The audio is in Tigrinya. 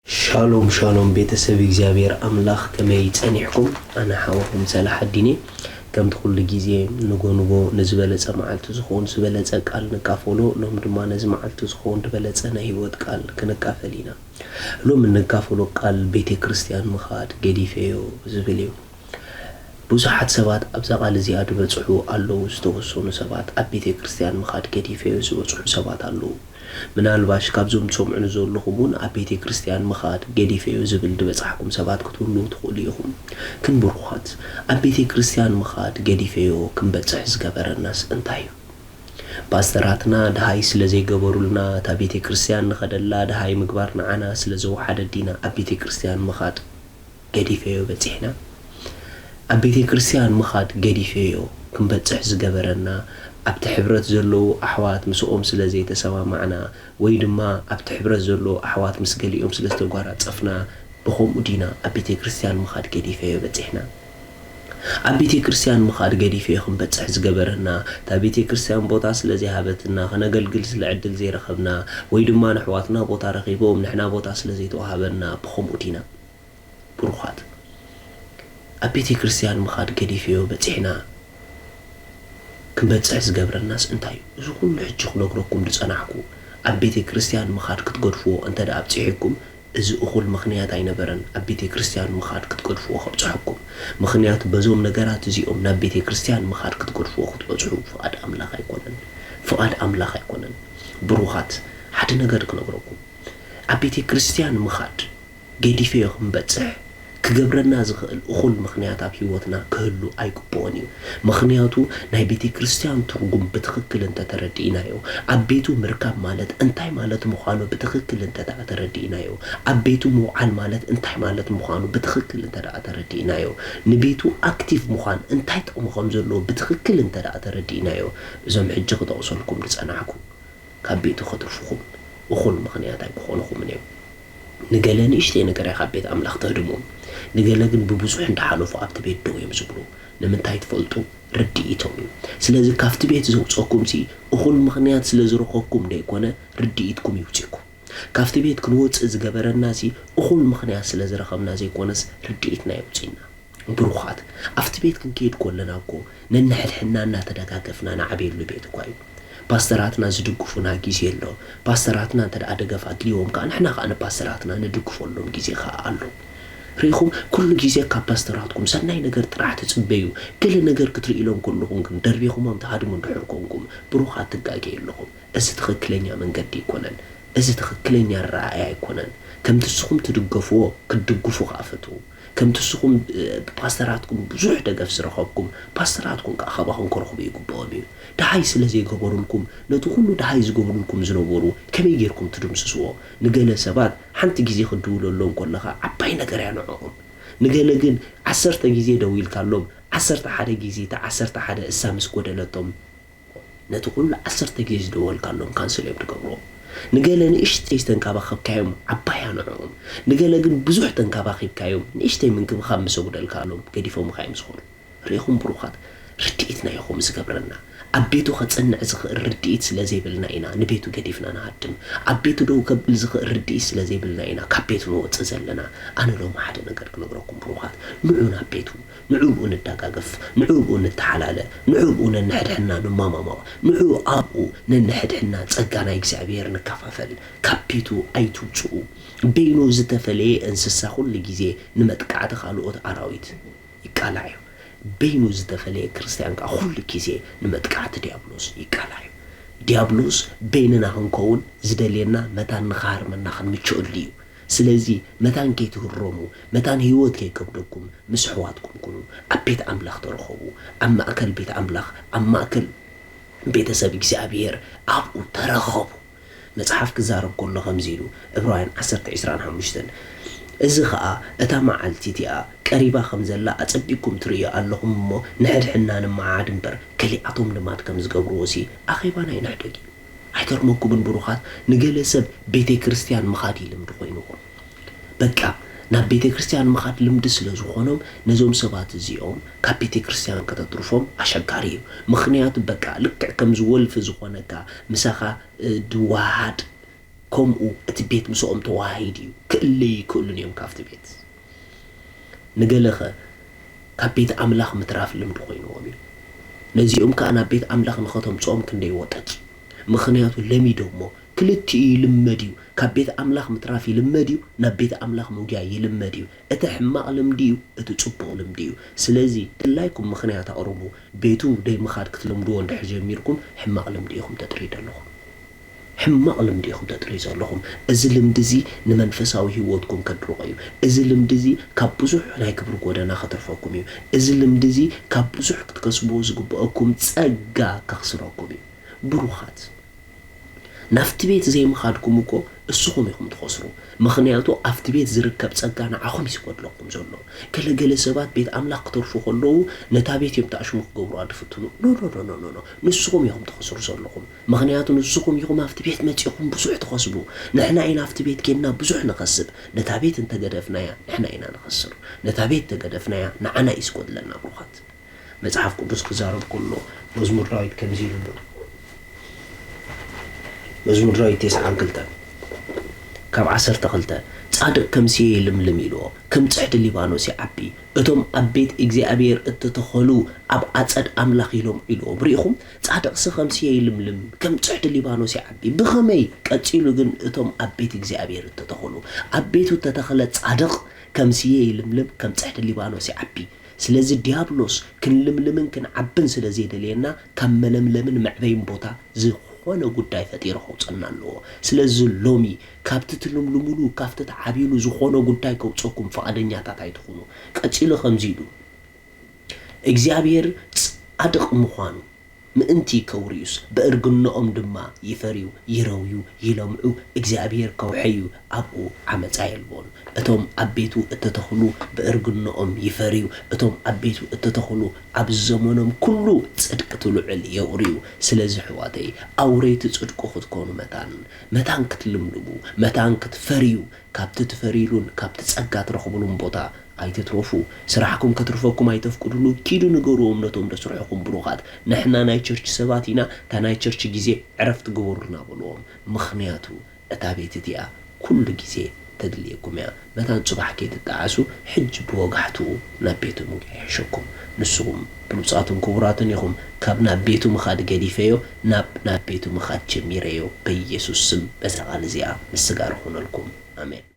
ሻሎም ሻሎም ቤተሰብ እግዚኣብሔር ኣምላኽ፣ ከመይ ጸኒሕኩም? ኣነ ሓወኹም ሰላሓዲን እየ። ከምቲ ኩሉ ግዜ ንጎ ንጎ ንዝበለጸ መዓልቲ ዝኸውን ዝበለጸ ቃል ንካፈሎ። ሎም ድማ ነዚ መዓልቲ ዝኸውን ዝበለጸ ናይ ህይወት ቃል ክንካፈል ኢና። ሎም እንካፈሎ ቃል ቤተ ክርስቲያን ምኻድ ገዲፈዮ ዝብል እዩ። ብዙሓት ሰባት ኣብዛ ቃል እዚኣ ዝበጽሑ ኣለዉ። ዝተወሰኑ ሰባት ኣብ ቤተ ክርስቲያን ምኻድ ገዲፈዮ ዝበጽሑ ሰባት ኣለዉ። ምናልባሽ ካብዞም ትሰምዑኒ ዘለኹም እውን ኣብ ቤተ ክርስቲያን ምኻድ ገዲፈዮ ዝብል ዝበጻሕኩም ሰባት ክትህልዉ ትኽእሉ ኢኹም። ግን ብሩኻት፣ ኣብ ቤተ ክርስቲያን ምኻድ ገዲፈዮ ክንበጽሕ ዝገበረናስ እንታይ እዩ? ፓስተራትና ድሃይ ስለ ዘይገበሩልና፣ እታ ቤተ ክርስቲያን ንኸደላ ድሃይ ምግባር ንዓና ስለ ዘወሓደ ዲና ኣብ ቤተ ክርስቲያን ምኻድ ገዲፈዮ በጺሕና? ኣብ ቤተ ክርስቲያን ምኻድ ገዲፈዮ ክንበጽሕ ዝገበረና፣ ኣብቲ ሕብረት ዘለዉ ኣሕዋት ምስኦም ስለ ዘይተሰማማዕና፣ ወይ ድማ ኣብቲ ሕብረት ዘለዉ ኣሕዋት ምስ ገሊኦም ስለ ዝተጓራጸፍና፣ ብኸምኡ ዲና ኣብ ቤተ ክርስቲያን ምኻድ ገዲፈዮ በጺሕና? ኣብ ቤተ ክርስቲያን ምኻድ ገዲፈዮ ክንበጽሕ ዝገበረና፣ እታ ቤተ ክርስቲያን ቦታ ስለ ዘይሃበትና፣ ከነገልግል ስለ ዕድል ዘይረኸብና፣ ወይ ድማ ንኣሕዋትና ቦታ ረኺቦም ንሕና ቦታ ስለ ዘይተዋሃበና፣ ብኸምኡ ዲና? ብሩኻት፣ ኣብ ቤተ ክርስቲያን ምኻድ ገዲፈዮ በጺሕና ክንበጽሕ ዝገብረናስ እንታይ እዩ? እዚ ኩሉ ሕጂ ክነግረኩም ዝጸናሕኩ፣ ኣብ ቤተ ክርስቲያን ምኻድ ክትገድፍዎ እንተ ደኣ ኣብጺሑኩም፣ እዚ እኹል ምኽንያት ኣይነበረን ኣብ ቤተ ክርስቲያን ምኻድ ክትገድፍዎ ከብጽሐኩም። ምኽንያቱ በዞም ነገራት እዚኦም ናብ ቤተ ክርስቲያን ምኻድ ክትገድፍዎ ክትበጽሑ ፍቓድ ኣምላኽ ኣይኮነን። ፍቓድ ኣምላኽ ኣይኮነን። ብሩኻት፣ ሓደ ነገር ክነግረኩም። ኣብ ቤተ ክርስቲያን ምኻድ ገዲፈዮ ክንበጽሕ ክገብረና ዝኽእል እኹል ምኽንያት ኣብ ህይወትና ክህሉ ኣይግብኦን እዩ። ምኽንያቱ ናይ ቤተ ክርስቲያን ትርጉም ብትኽክል እንተተረዲእናዮ፣ ኣብ ቤቱ ምርካብ ማለት እንታይ ማለት ምዃኑ ብትኽክል እንተ ደኣ ተረዲእናዮ፣ ኣብ ቤቱ ምውዓል ማለት እንታይ ማለት ምዃኑ ብትኽክል እንተ ደኣ ተረዲእናዮ፣ ንቤቱ ኣክቲቭ ምዃን እንታይ ጥቕሚ ከም ዘለዎ ብትኽክል እንተ ደኣ ተረዲእናዮ፣ እዞም ሕጂ ክጠቕሰልኩም ዝጸናሕኩ ካብ ቤቱ ከትርፉኹም እኹል ምኽንያት ኣይክኾኑኹምን እዮም። ንገለ ንእሽተይ ነገር እያ ካብ ቤት ኣምላኽ ተህድሞም። ንገለ ግን ብብዙሕ እንዳሓለፉ ኣብቲ ቤት ደው እዮም ዝብሉ። ንምንታይ ትፈልጡ? ርድኢቶም እዩ። ስለዚ ካብቲ ቤት ዘውፀኩም ሲ እኹል ምኽንያት ስለ ዝረኸብኩም ደይኮነ፣ ርድኢትኩም ይውፅኩም። ካብቲ ቤት ክንወፅእ ዝገበረና ሲ እኹል ምኽንያት ስለ ዝረኸብና ዘይኮነስ፣ ርድኢትና የውፅና። ብሩኻት፣ ኣብቲ ቤት ክንከይድ ከለና እኮ ነንሕድሕድና እናተደጋገፍና ንዓብየሉ ቤት እኳ እዩ። ፓስተራትና ዝድግፉና ግዜ ኣሎ። ፓስተራትና እንተ ደኣ ደገፍ ኣድልይዎም ከኣ ንሕና ከኣ ንፓስተራትና ንድግፈሎም ግዜ ከኣ ኣሎ። ርኢኹም፣ ኩሉ ግዜ ካብ ፓስተራትኩም ሰናይ ነገር ጥራሕ ትጽበዩ። ገለ ነገር ክትርእይሎም ከለኹም ግን ደርቢኹሞም ትሃድሙ እንድሕር ኮንኩም፣ ብሩኻት ትጋገዩ ኣለኹም። እዚ ትኽክለኛ መንገዲ ኣይኮነን። እዚ ትኽክለኛ ኣረኣእያ ኣይኮነን። ከምቲ ንስኹም ትድገፍዎ ክትድግፉ ከኣ ፈትዉ። ከምቲ ንስኹም፣ እ፣ ብፓስተራትኩም ብዙሕ ደገፍ ዝረኸብኩም፣ ፓስተራትኩም ከኣ ካባኹም ክረኽቡ ይግብኦም እዩ። ደሃይ ስለ ዘይገበሩልኩም፣ ነቲ ኩሉ ደሃይ ዝገብሩልኩም ዝነበሩ ከመይ ጌርኩም ትድምስስዎ? ንገለ ሰባት ሓንቲ ግዜ ክትድውለሎም ከለኻ ዓባይ ነገር እያ ንዕኦም። ንገለ ግን ዓሰርተ ግዜ ደዊልካሎም፣ ዓሰርተ ሓደ ግዜ እታ ዓሰርተ ሓደ እሳ ምስ ጎደለቶም፣ ነቲ ኩሉ ዓሰርተ ግዜ ዝደወልካሎም ካንስል እዮም ዝገብርዎ። ንገለ ንእሽተይ ዝተንካባኸብካዮም ዓባይ እያ ንዕኦም። ንገለ ግን ብዙሕ ተንካባኺብካዮም፣ ንእሽተይ ምንክብኻብ ምስ ኣጉደልካሎም፣ ገዲፎምኻ እዮም ዝኸዱ። ርኢኹም ብሩኻት፣ ርድኢትና እዩ ከምኡ ዝገብረና። ኣብ ቤቱ ከጽንዕ ዝኽእል ርድኢት ስለ ዘይብልና ኢና ንቤቱ ገዲፍና ንሃድም። ኣብ ቤቱ ደው ከብል ዝኽእል ርድኢት ስለ ዘይብልና ኢና ካብ ቤቱ ንወጽእ ዘለና። ኣነ ሎሚ ሓደ ነገር ክነግረኩም ብሩኻት፣ ንዑ ናብ ቤቱ። ንዕኡ ንደጋገፍ፣ ንዕኡ ንተሓላለ፣ ንዕኡ ነንሕድሕድና ንማማማቕ፣ ንዕኡ ኣብኡ ነንሕድሕድና ጸጋ ናይ እግዚኣብሔር ንከፋፈል። ካብ ቤቱ ኣይትውጽኡ። በይኑ ዝተፈለየ እንስሳ ኩሉ ግዜ ንመጥቃዕቲ ካልኦት ኣራዊት ይቃላዕ እዩ። በይኑ ዝተፈለየ ክርስትያን ከኣ ኩሉ ግዜ ንመጥቃዕቲ ዲያብሎስ ይቃላዕ እዩ። ዲያብሎስ በይንና ክንከውን ዝደልየና መታን ንኽሃርመና ክንምችአሉ እዩ። ስለዚ መታን ከይትህረሙ፣ መታን ህይወት ከይከብደኩም ምስ ኣሕዋትኩም ኩኑ። ኣብ ቤት ኣምላኽ ተረኸቡ። ኣብ ማእከል ቤት ኣምላኽ፣ ኣብ ማእከል ቤተሰብ እግዚኣብሔር ኣብኡ ተረኸቡ። መጽሓፍ ክዛረብ ከሎ ከምዚ ኢሉ፣ ዕብራውያን ዓሰርተ ዒስራን ሓሙሽተን፣ እዚ ኸኣ እታ መዓልቲ እቲኣ ቀሪባ ከም ዘላ ኣጸቢቕኩም ትርእዩ ኣለኹም እሞ፣ ንሕድሕድና ንመዓድ እምበር፣ ከሊኣቶም ልማድ ከም ዝገብርዎሲ ኣኼባና ኣይንሕደግ እዩ። ኣይተርመኩምን ብሩኻት፣ ንገለ ሰብ ቤተ ክርስቲያን ምኻድ እዩ ልምዲ ኮይንዎም። በቃ፣ ናብ ቤተ ክርስቲያን ምኻድ ልምዲ ስለ ዝኾኖም፣ ነዞም ሰባት እዚኦም ካብ ቤተ ክርስቲያን ከተትርፎም ኣሸጋሪ እዩ። ምኽንያቱ፣ በቃ፣ ልክዕ ከምዚ ወልፊ ዝኾነካ፣ ምሳኻ፣ እ፣ ድወሃሃድ፣ ከምኡ እቲ ቤት ምስኦም ተወሃሂዱ እዩ። ከ-፣ ክእለዩ ይክእሉን እዮም ካብቲ ቤት። ንገለኸ ካብ ቤት ኣምላኽ ምትራፍ ልምዲ ኮይንዎም እዩ። ነዚኦም ከኣ ናብ ቤት ኣምላኽ ንኸተምጽኦም ክንደይ ወጠጥ እዩ። ምኽንያቱ ለሚዶሞ፣ ክልቲኡ ይልመድ እዩ። ካብ ቤት ኣምላኽ ምትራፍ ይልመድ እዩ፣ ናብ ቤት ኣምላኽ ምጉያይ ይልመድ እዩ። እቲ ሕማቕ ልምዲ እዩ፣ እቲ ጽቡቕ ልምዲ እዩ። ስለዚ ድላይኩም ምኽንያት ኣቕርቡ። ቤቱ ደይ ምኻድ ክትለምድዎ እንድሕር ጀሚርኩም ሕማቕ ልምዲ ኢኹም ተጥርዩ ዘለኹም። ሕማቕ ልምዲ ኢኹም ተጥርዩ ዘለኹም። እዚ ልምዲ እዚ ንመንፈሳዊ ህይወትኩም ከድርቖ እዩ። እዚ ልምዲ እዚ ካብ ብዙሕ ናይ ክብሪ ጎደና ከተርፈኩም እዩ። እዚ ልምዲ እዚ ካብ ብዙሕ ክትከስብዎ ዝግብአኩም ጸጋ ከኽስረኩም እዩ። ብሩኻት፣ ናብቲ ቤት ዘይምኻድኩም እኮ እስኹም ኢኹም ትኸስሩ። ምኽንያቱ ኣብቲ ቤት ዝርከብ ጸጋ ንዓኹም እዩ ዝጎድለኩም ዘሎ። ገለገለ ሰባት ቤት ኣምላኽ ክተርፉ ከለዉ ነታ ቤት እዮም ተኣሽሙ ክገብሩዋ ዝፍትኑ። ኖ፣ ኖ፣ ኖ፣ ኖ፣ ኖ፣ ኖ። ንስኹም ኢኹም ትኸስሩ ዘለኹም። ምኽንያቱ ንስኹም ኢኹም ኣብቲ ቤት መጺኹም ብዙሕ ትኸስቡ። ንሕና ኢና ኣብቲ ቤት ኬድና ብዙሕ ንኸስብ። ነታ ቤት እንተገደፍናያ ንሕና ኢና ንኸስር። ነታ ቤት ተገደፍናያ ንዓና እዩ ዝጎድለና ብሩኻት። መጽሓፍ ቅዱስ ክዛረብ ከሎ መዝሙር ዳዊት ከምዚ ኢሉ ኣሎ። መዝሙር ዳዊት ተስዓን ክልተን ካብ ዓሰርተ ክልተ፣ "ጻድቕ ከም ስየ ይልምልም" ኢልዎ፣ "ከም ጽሕዲ ሊባኖስ ይዓቢ። እቶም ኣብ ቤት እግዚኣብሔር እተተኸሉ ኣብ ኣጸድ ኣምላኽ ይለምዑ" ኢልዎም። ርኢኹም? ጻድቕሲ ከም ስየ ይልምልም፣ ከም ጽሕዲ ሊባኖስ ይዓቢ። ብኸመይ? ቀጺሉ ግን እቶም ኣብ ቤት እግዚኣብሔር እተተኸሉ፣ ኣብ ቤቱ እተተኸለ ጻድቕ ከም ስየ ይልምልም፣ ከም ጽሕዲ ሊባኖስ ይዓቢ። ስለዚ ዲያብሎስ ክንልምልምን ክንዓብን ስለ ዘይደልየና ካብ መለምለምን መዕበይን ቦታ ዝኾነ ጉዳይ ፈጢሩ ከውፀና ኣለዎ። ስለዚ ሎሚ ካብቲ ትልምልሙሉ፣ ካብቲ ትዓብዩሉ ዝኾነ ጉዳይ ከውፀኩም ፍቓደኛታት ኣይትኹኑ። ቀጺሉ ከምዚ ኢሉ፣ እግዚኣብሔር ጻድቕ ምዃኑ ምእንቲ ከውርዩስ፣ ብእርግንኦም ድማ ይፈርዩ፣ ይረውዩ፣ ይለምዑ፣ እግዚኣብሔር ከውሐዩ ኣብኡ ዓመጻ የልቦን። እቶም ኣብ ቤቱ እተተኽሉ ብእርግንኦም ይፈርዩ፣ እቶም ኣብ ቤቱ እተተኽሉ ኣብ ዘመኖም ኩሉ ጽድቂ ትልዑል የውርዩ። ስለዚ ኣሕዋተይ፣ ኣውረይቲ ጽድቁ ክትኮኑ መታን፣ መታን ክትልምልሙ፣ መታን ክትፈርዩ፣ ካብቲ ትፈርይሉን ካብቲ ጸጋ ትረኽብሉን ቦታ ኣይትትረፉ። ስራሕኩም ከትርፈኩም ኣይተፍቅዱሉ። ኪዱ ንገርዎም ነቶም ዘስርሑኹም ብሩኻት። ንሕና ናይ ቸርች ሰባት ኢና፣ እታ ናይ ቸርች ግዜ ዕረፍቲ ግበሩልና በልዎም። ምኽንያቱ እታ ቤት እቲኣ ኩሉ ግዜ ተድልየኩም እያ። መታን ጽባሕ ከይትጠዓሱ ሕጂ ብወጋሕትኡ ናብ ቤቱ ምጉያይ ይሕሸኩም። ንስኹም ብሉጻትን ክቡራትን ኢኹም። ካብ ናብ ቤቱ ምኻድ ገዲፈዮ ናብ ናብ ቤቱ ምኻድ ጀሚረዮ። በኢየሱስ ስም በዛ ቃል እዚኣ ምስጋር ይኹነልኩም። ኣሜን።